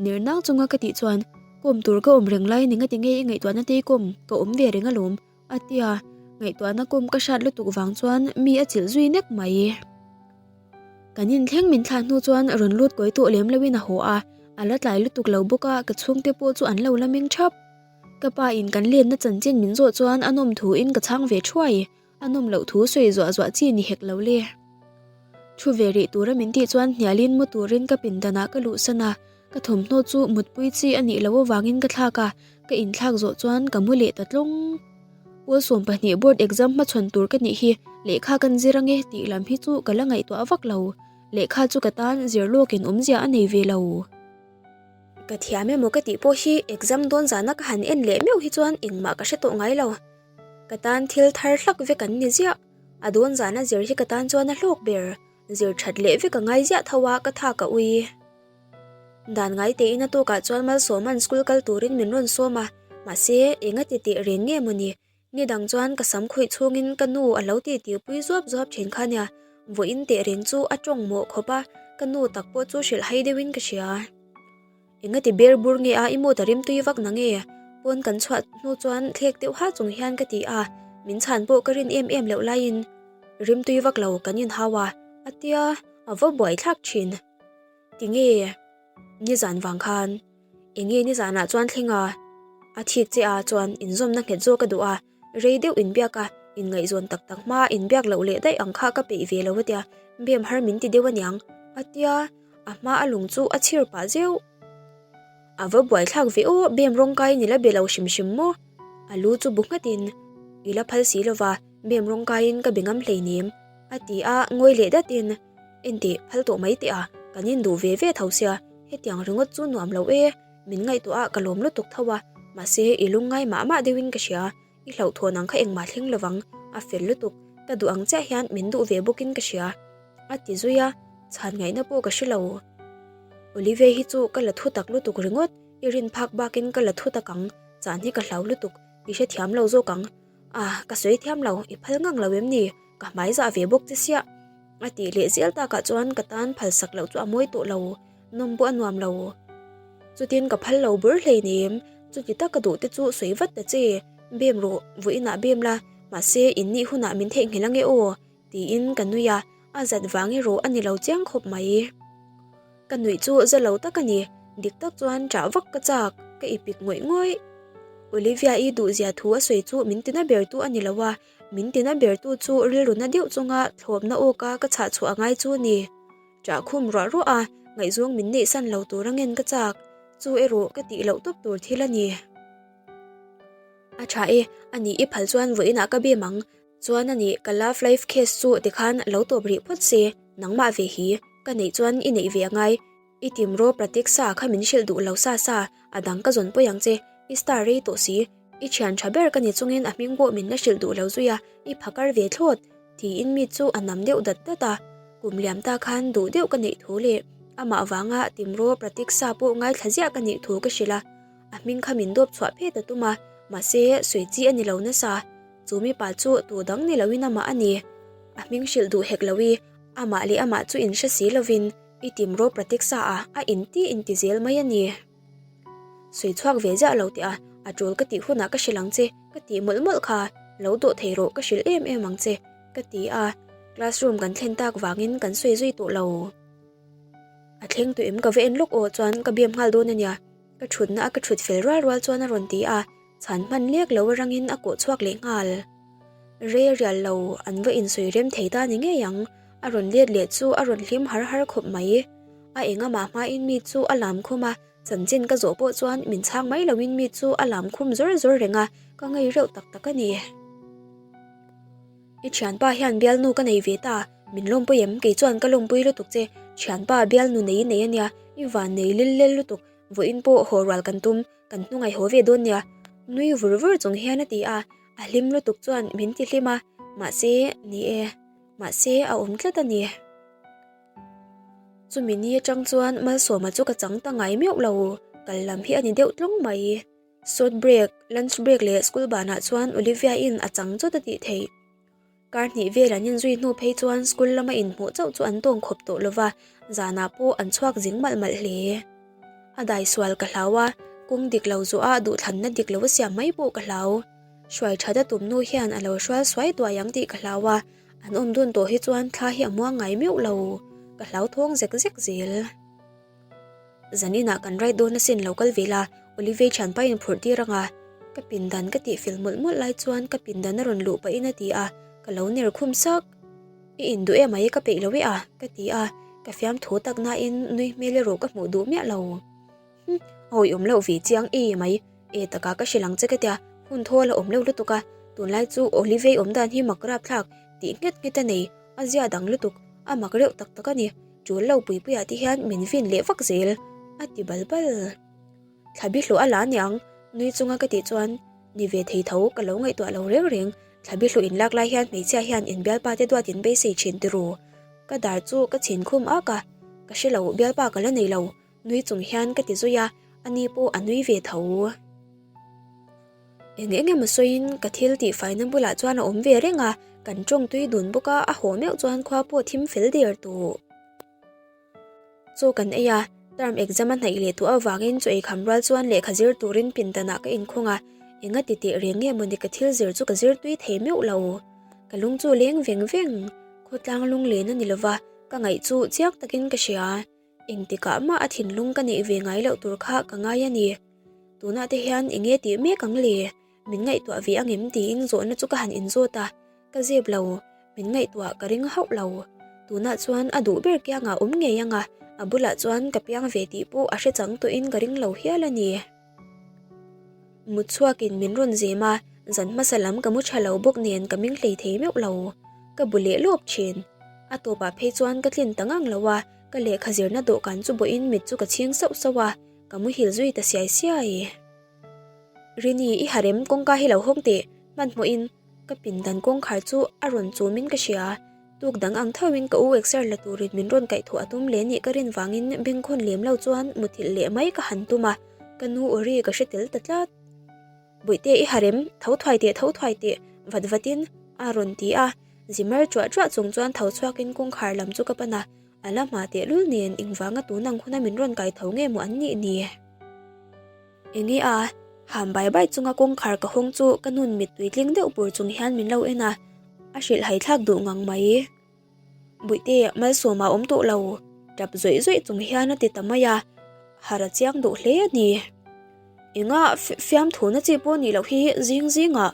Ner nang chunga ka tih chuan, Kawm tur ka awm reng lai ni nga ti nge i ngaihtuahna te i kawm, ka awm ve reng alawm, A ti a, ngaihtuahna kawm ka hrat lutuk vang chuan mi a chilh zui nek mai. Kan inthleng min thlah hnu chuan rawn lut kawi tawh lem loin a haw a, a la tlai lutuk lo bawk a, ka chhungte pawh chu an lo la meng thap. Ka pa in kan lenna chanchin min zawh chuan a nawm thu in ka chhang ve thuai, a nawm loh thu sawi zuah zuah chi ni hek lo le. Thu ve rih tura min tih chuan hnialin mu turin ka pindanah ka luhsan a, Ka thawmhnaw chu mutpui chi a nih loh avangin ka thlak a, ka inthlak zawh chuan ka mu leh ta tlawng. Pawlsawm pahnih board exam hmachhawn tur ka nih hi lehkha kan zir ange tih lam hi chu ka la ngaihtuah vak lo. Lehkha chu ka tan zir lawkin awmzia a nei ve lo. Ka thiam emaw ka tih pawh hi exam dawn zana ka han en leh meuh hi chuan engmah ka hre tawh ngai lo. Ka tan thil thar hlak vek an ni ziah. A dawn zana zir hi ka tan chuan a hlawk ber. Zir that leh vek a ngai ziah tho a ka tha ka ui. Dan ngai tein a tawkah chuan Malsawma'n school kal turin min rawn sawm a, mahse eng a ti teh reng nge mawni? Ni dang chuan ka sam khawih chhungin ka nu a lo ti tirpui zuap zuap thin kha nia, vawiin teh reng chu a tawng mawh khawp a, ka nu tak pawh chu hrilh hai deuhin ka hria. Eng a ti ber bur nge a, i mood a rimtui vak na nge? Pawn kan chhuah hnu chuan thlek deuh ha chung hian ka ti a, min chhan pawh ka rin em em loh laiin rimtui vak lo kan inhau a, a tia, a va buaithlak thin. Tinge nizan vang khan enge nizanah chuan thleng a, a thik che a chuan inzawmna nghet zawk a duh a, rei deuh inbiak a, inngaihzawn tak tak hma inbiak loh leh daih ang kha ka peih ve lo a tia, bem har min ti deuh aniang a tia, a hma a lung chu a chhir pah zeuh. A va buaithlak ve aw, bem rawng kai ni la be lo hrim hrim maw? A lu chu bu nghatin i la phal si lova, bem rawng kaiin ka be ngam hleinem a ti a, ngawi leh datin. Enteh, phal tawh mai teh a, kan induh ve ve tho sia, hetiang ringawt chu nuam lo e, min ngaihtuah a ka lawm lutuk tho a, mahse i lung ngai mah mah deuhin ka hria, i hlauhthawn ang kha engmah thleng lovang, a fel lutuk, ka duh ang chiah hian min duh ve bawkin ka hria, a ti zui a, chhan ngaihna pawh ka hre lo. Olivia hi chu ka la thu tak lutuk ringawt, i rin phak bakin ka la thu tak ang, chan hi ka hlau lutuk, i hrethiam lo zawk ang, ah ka sawi thiam lo, i phal ngang lo em ni? Ka hmai zah ve bawk che siah. A tih leh zel takah chuan ka tan phal sak loh chu a mawi tawh lo, nawm pawh a nuam lo. Chutin ka phal lo bur hleinem, chuti tak ka duh te chu sawi vat ta che, bem rawh, vawiinah bem la, mahse in nih hunah min theihnghilh ange aw, tiin ka nui a, a zat vang erawh a ni lo chiang khawp mai. Ka nuih chu za lo tak a ni, dik tak chuan ṭah vak ka chak, ka ipik ngawih ngawih. Olivia-i duhzia thu a sawi chu min tina ber tu a ni lo a, Min tina bertu chu rilru na deuh chunga thlawpna awka ka chhah chhuah a ngai chu a ni. Ṭah khum ruah ruah a, ngaihzawng min neih san lo tur a ngen ka chak. Chu erawh ka tih loh tawp tur thil a ni. A ṭha e, a nih i phal chuan vawiinah ka bem ang. Chuan a nih, ka love life case chu tikhan lo tawp rih phawt se, nangmah ve hi, ka neih chuan i neih ve a ngai. I timraw pratik sa kha min hrilh duh lo sa sa, a dang ka zawn pawi ang che, i star rei tawh si, i thian tha ber ka ni chungin a hming pawh min la hrilh duh lo zui a, i phakar ve thlawt, tiin mi chu a nam deuh dat dat a. Kum liam ta khan duh deuh ka neih thu leh amah vanga timraw pratik sa pawh ngaithla ziah ka nih thu ka hrilh a, a hming kha min dawp chhuah phet a tum a, mahse sawi chi a ni lo nasa. Chu mipa chu tu dang ni loin amah a ni. A hming hrilh duh hek lo i, amah leh amah chu inhre si lovin, I tim rawh Pratiksa a, a inti inti zel mai a ni. Sawi chhuak ve ziah lo teh a, a tul ka tih hunah ka hrilh ang che, ka tih mawlh mawlh kha, lo dawh thei rawh ka hrilh em em ang che, ka ti a, classroom kan thlen tak vangin kan sawi zui tawh lo. A thleng tawh em ka va en lawk aw chuan ka biam nghal dawn a nia, ka thutna a ka thut fel rual rual chuan a rawn ti a, chhan hman lek lo arangin a kawh chhuak leh nghal. Rei a rial lo, an va insawi rem thei ta ni ngei ang. A rawn let leh chu a rawn hlim har har khawp mai. A engamah hmain mi chu a lam khum a, chanchin ka zawh pawh chuan min chhang mai loin mi chu a lam khum zawr zawr reng a, ka ngei reuh tak tak a ni. I thianpa hian bialnu ka nei ve ta, min lawmpui em? Kei chuan ka lawmpui lutuk che, thianpa bialnu nei i nei a nia, i van nei lil lel lutuk, vawiin pawh haw rual kan tum, kan hnungaih haw ve dawn nia, nui vur vur chung hian a ti a, a hlim lutuk chuan min ti hlim a, mahse, ni e, mahse a awm tlat a ni. Chumi ni atang chuan Malsawma chu ka chang ta ngai meuh lo, kal lam hi a ni deuh tlawng mai. Short break, lunch break leh school banah chuan Olivia-in a chang chawt a tih theih. Kar hnih vel an inzui hnu phei chuan school lama inhmuh chauh chu an tawng khawp tawh lova, zanah pawh an chhuak zing malh malh hle. A daisual ka hlau a, kawng dik lo zawh a duhthlanna dik lo a siam mai pawh ka hlau. Hruai that a tum nu hian a lo hrual suai duai ang tih ka hlau a, an awm dun tawh hi chuan thla hi a muang ngai meuh lo, ka hlauthawng zek zek zel. Zaninah kan ride dawn asin lo kal ve la, Olivia thianpa in phurh tir anga ka pindan ka tih fel mawlh mawlh lai chuan ka pindan a rawn luh pahin a ti a, ka lo ner khum sak. I induh em ai ka peih lo e a, ka ti a, ka fiamthu tak nain nui hmel erawh ka hmuh duh miah lo. Hm, a awih-awm loh ve chiang e mai, e taka ka hrilh ang che ka tia, hun thawl a awm lo lutuk a, tunlai chu Olivia awm dan hi mak rapthlak tih nghet nghet a nei, a zia dang lutuk, a mak reuh tak tak a ni. Tul lo pui puiah te hian min vin leh vak zel, a ti bal bal. Thla bi hluah a la aniang, nui chunga ka tih chuan, Ni ve thei tho, ka lo ngaihtuah lo reng reng, thla bi hluah inlak lai hian hmeichhia hian inbialpa te duat in beisei thin ti ru. Ka dar chu ka chhin khum ak a, ka hre lo, bialpa ka la nei lo, nui chung hian ka ti zui a, ani pawh a nui ve tho. Eng eng emaw sawiin ka thil tih faina bulah chuan a awm ve reng a, kan tawng tui dun bawk a, a haw meuh chuan khua pawh thim fel der tawh. Chaw kan ei a, term exam a hnaih leh tawh avangin chaw ei kham rual chuan lehkha zir turin pindanah ka inkhawng a, enga ti teh reng nge mawni ka thil zir chu ka zir tui thei meuh lo. Ka lung chu leng veng veng, khawtlang lunglen a ni lova, ka ngaih chu chiang takin ka hria. Engtikah mah a thinlung ka neih ve ngai loh tur kha ka ngai a ni. Tunah te hian eng nge tih mek ang le? Min ngaihtuah ve angem tiin zawhna chu ka han inzawt a, ka zep lo. Min ngaihtuah ka ring hauh lo. Tunah chuan a duh ber kiangah awm ngei ang a, a bulah chuan ka piang ve tih pawh a hre chang tawhin ka ring lo hial a ni. Mut chhuakin min rawn zem a, zan hmasa lam ka mu tha lo bawk nen ka ming hlei thei meuh lo. Ka bu leh lawp thin. A tawpah phei chuan ka tlin ta ngang lo a, ka lehkha zirna dawhkan chu bawhin mit chu ka chhing sauh sauh a, ka muhil zui ta siai siai. Rini, i harem kawngka hi lo hawng teh, hmanhmawhin ka pindan kawngkhar chu a rawn chumin ka hria. Tuk dang ang thauhin ka u exer la turin min rawn kaihthawh a tum leh nih ka rin vangin bengkhawn lem lo chuan muthilh leh mai ka han tum a, ka nu aw ri ka hre tel ta tlat. Bawihte i harem, tho thuai teh tho thuai teh vat vatin a rawn ti a, zimar chuah chuah chung chuan tho chhuakin kawngkhar lam chu ka pan a, a la hma tehlul nen engvanga tun ang huna min rawn kaitho nge maw an nih ni? Enge a? Ham bai bai chunga kawngkhar ka hawng chu ka nun mittui tling deuh pur chung hian min lo en a, a hrilh haithlak duh ngang mai. Bawihte, Malsawma awm tawh lo, tap zawih zawih chung hian a ti ta mai a, har a chiang duh hle a ni. Enga fiamthuna chi pawh nih loh hi zing zingah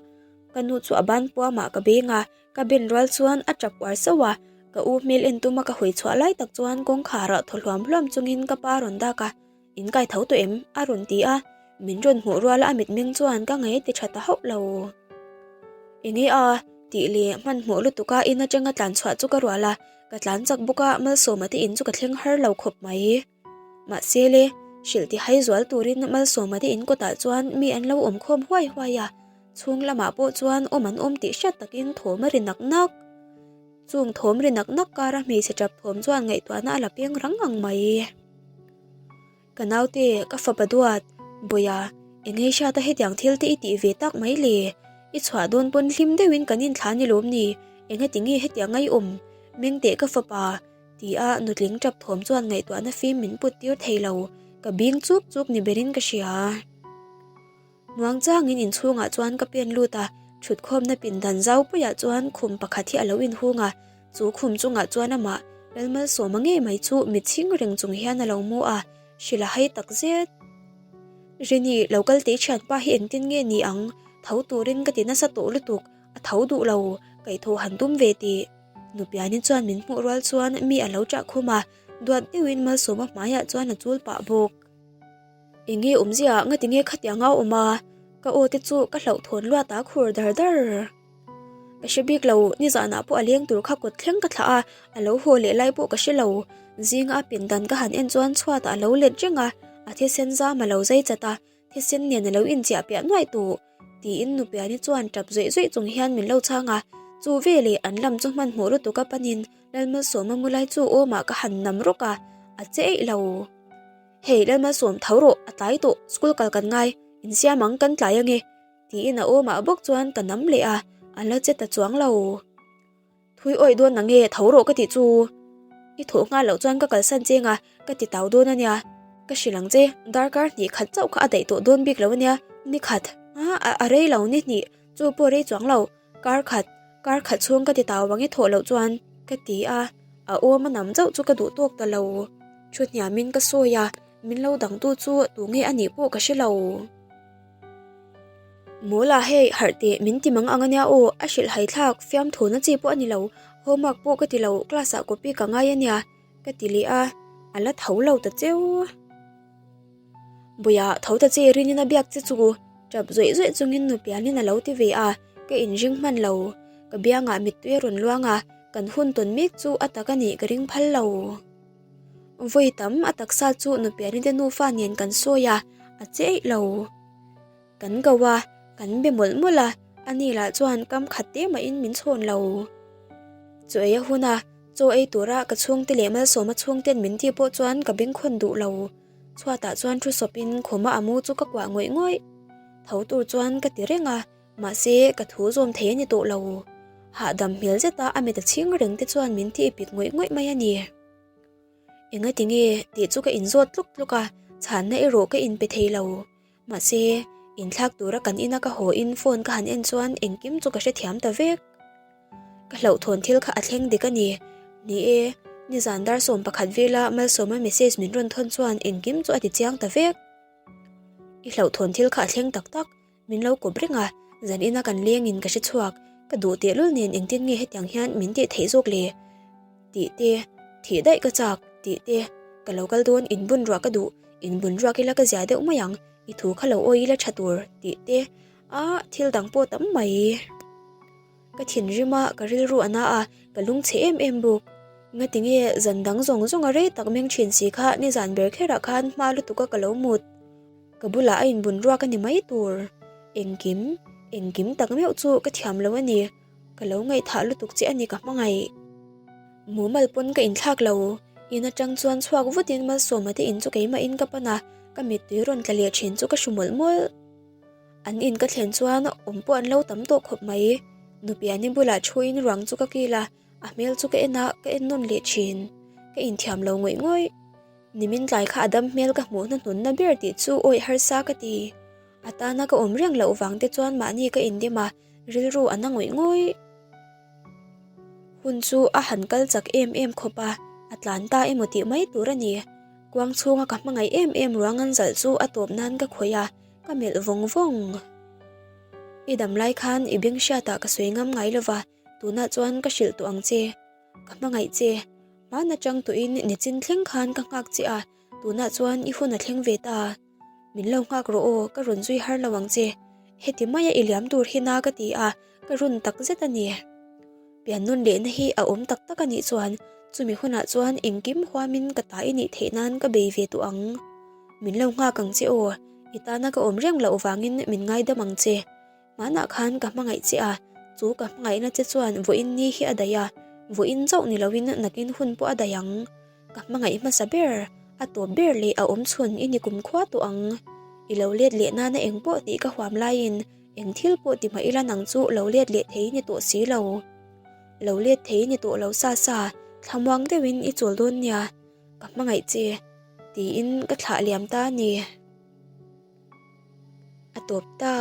ka nu chu a ban puamah ka beng a, ka ben rual chuan a tap uar sauh a, ka u hmel en tuma ka hawi chhuah lai tak chuan kawngkharah thaw hluam hluam chungin ka pa rawn dak a. In kai tho tawh em? A rawn ti a, min rawn hmuh ruala a mitmeng chuan ka ngei ti tha ta hauh lo. Enge a? Tih leh hmanhmawh lutuk a in atanga tlan chhuah chu ka rual a, ka tlan chak bawk a Malsawma te in chu ka thleng har lo khawp mai. Mahse le, hrilh ti hai zual turin Malsawma te in kawtah chuan mi an lo awm khawm huai huai a, chhung lamah pawh chuan awm an awm tih hriat takin thawm a ri nak nak. Chung thawm ri nak nak kara hmeichhe tap thawm chuan ngaihtuahna a la peng rang ang mai. Ka naute, ka fapa duat, Bawia, eng ei hriata hetiang thil te i tih ve tak mai le? I chhuah dawn pawn hlim deuhin kan inthla ni lawm ni? Engati nge hetiang ai awm? Meng teh ka fapa, ti a nutling tap thawm chuan ngaihtuahna fim min put tir thei lo, ka bing chuk chuk ni berin ka hria. Muangchangin inchhungah chuan ka pen lut a, thutkhawmna pindan zau puiah chuan khum pakhat hi a lo inhung a, chu khum chungah chuan amah Lalmalsawma ngei mai chu mitchhing reng chung hian a lo mu a, hrilh a hai tak zet. Rini, lo kal teh thianpa hi engtin nge ni ang? Tho turin ka ti nasa tawh lutuk, a tho duh lo, kaihthawh han tum ve tih. Nupiani chuan min hmuh rual chuan mi a lo ṭah khum a. Duat deuhin Malsawma hmaiah chuan a chul pah bawk. Enge awmzia ngati nge khatiang a awm a? Ka aw te chu ka hlauhthawn luat a khur dar dar. Ka hre bik lo, nizanah pawh a leng tur kha kawt thleng ka thlah a, a lo haw leh lai pawh ka hre lo. Zinga a pindan ka han en chuan chhuatah a lo let reng a, a thisen zam a lo zai chat a, thisen nen a lo inchiah piah nuaih tawh. Tiin Nupiani chuan tap zawih zawih chung hian min lo chhang a, chu veleh an lam chu hmanhmawh lutuk a panin Lalmalsawma mu lai chu awmah ka han nam rawk a, a che eih lo. Hei Lalmalsawm tho rawh, a tlai tawh, school kal kan ngai, insiam ang kan tlai ange. Tiin a awmah bawk chuan ka nam leh a, an la che ta chuang lo. Thui awih dawn nange tho rawh ka tih chu. I thawh nghal loh chuan ka kalsan cheng a, ka ti tau dawn ania. Ka hrilh ang che, darkar hnih khat chauh kha a daih tawh dawn bik lo ania, ni khat, a a rei lo ni hnih, chu pawh rei chuang lo, kar khat, kar khat chhung ka ti tau ang i thawh loh chuan ka ti a, a awm a nam chauh chu ka duh tawk ta lo. Thu hniamin ka sawi a, min lo dangtu chu tunge a nih pawh ka hre lo. Mawla hei harh teh min ti mang ang ania aw, a hrilh hai thlak fiamthu na chi pawh a ni lo, homework pawh ka ti lo, class ah copy ka ngai ania ka ti leh a, a la tho lo ta cheu. Buia tho ta che rin in a biak che chu tap zawih zawih chungin nupianin a lo ti ve a, ka inring hman lo, ka biangah mittui a rawn luang a, kan hun tawn mek chu a tak a nih ka ring phal lo. Vawi tam a taksa chu nupiani te nufa nen kan sawi a, a che eih lo. Kan ko a, kan be mawlh mawlh a, ani lah chuan kam khat te mahin min chhawn lo. Chaw ei a hun a, chaw ei tura ka chhungte leh Malsawma chhungten min tih pawh chuan ka bengkhawn duh lo. Chhuatah chuan thu sawpin khuma a mu chu ka kuah ngawih ngawih. Tho tur chuan ka ti reng a. Mahse, ka thu zawm thei a ni tawh lo. Hahdam hmel zeta a mit a chhing reng te chuan min ti ipik ngawih ngawih mai a ni. Enga tinge tih chu ka inzawt tluk tluk a, chhanna erawh ka inpe thei lo. Mahse, inthlak tura kan ina ka haw in phone ka han en chuan engkim chu ka hrethiam ta vek. Ka hlauhthawn thil kha a thleng dik a ni. Ni e, nizan dar 11 vela Malsawma message min rawn thawn chuan engkim chu a ti chiang ta vek. I hlauhthawn thil kha a thleng tak tak. Min lo kawp reng a, zan ina kan lengin ka hre chhuak, ka duh tehlul nen engtin nge hetiang hian min tih theih zawk le? Tih te, thih daih ka chak, tih te, ka lo kal dawn inbun ruah ka duh, inbun ruak ila ka zia deuh mai ang, i thu kha lo awi ila tha tur, tih te, a thil dang pawh tam mai. Ka thinrim a, ka rilru a na a, ka lungchhe em em bawk. Ngati nge zan dang zawng zawng a rei tak meng thin si kha nizan ber kherah khan hma lutuk a ka lo mut. Ka bulah a inbun ruak a ni mai tur. Engkim, engkim tak meuh chu ka thiam lo a ni. Ka lo ngaihthah lutuk che a ni ka hmangaih. Mumal pawn ka inthlak lo. In atang chuan chhuak vutin Malsawma te in chu keimahin ka pan a, ka mittui rawn tla leh thin chu ka hru mawlh mawlh. An in ka thlen chuan awm pawh an lo tam tawh khawp mai. Nupiani bulah thuin ruang chu ka kil a, a hmel chu ka en a, ka en nawn leh thin. Ka inthiam lo ngawih ngawih. Nimin tlai kha a dam hmel ka hmuh hnuhnunna ber tih chu awih harsa ka ti. A tana ka awm reng loh vang te chuan mahni ka indim a, rilru a na ngawih ngawih. Hun chu a han kal chak em em khawp a, a tlan ta emaw tih mai tur a ni. Kuang chhunga ka hmangaih em em ruang an zalh chu a tawp nan ka khawih a, ka melh vawng vawng. I dam lai khan i beng hriatah ka sawi ngam ngai lova, tunah chuan ka hrilh tawh ang che. Ka hmangaih che. Hmana chang tawhin nichin thleng khan ka nghak che a, tunah chuan i hun a thleng ve ta. Min lo nghak rawh aw, ka rawn zui har lo ang che. Heti maia i liam tur hi na ka ti a, ka run tak zet a ni. Pian nawn lehna hi a awm tak tak a nih chuan chumi hunah chuan engkim huamin ka ta i nih theih nan ka bei ve tawh ang. Min lo nghak ang che aw, i tana ka awm reng loh vangin min ngaidam ang che. Hmanah khan ka hmangaih che a, chu ka hmangaihna che chuan vawiin ni hi a daih a, vawiin chauh ni loin nakin hun pawh a daih ang. Ka hmangaih hmasa ber, a tawp ber leh a awm chhun i ni kumkhua tawh ang. I lo let leh nana eng pawh tih ka huam laiin eng thil pawh ti mah ila nang chu lo let leh thei ni tawh si lo. Lo let thei ni tawh lo sa sa, thlamuang deuhin i chawl dawn nia, ka hmangaih che, tiin ka thlah liam ta a ni. A tawp ta.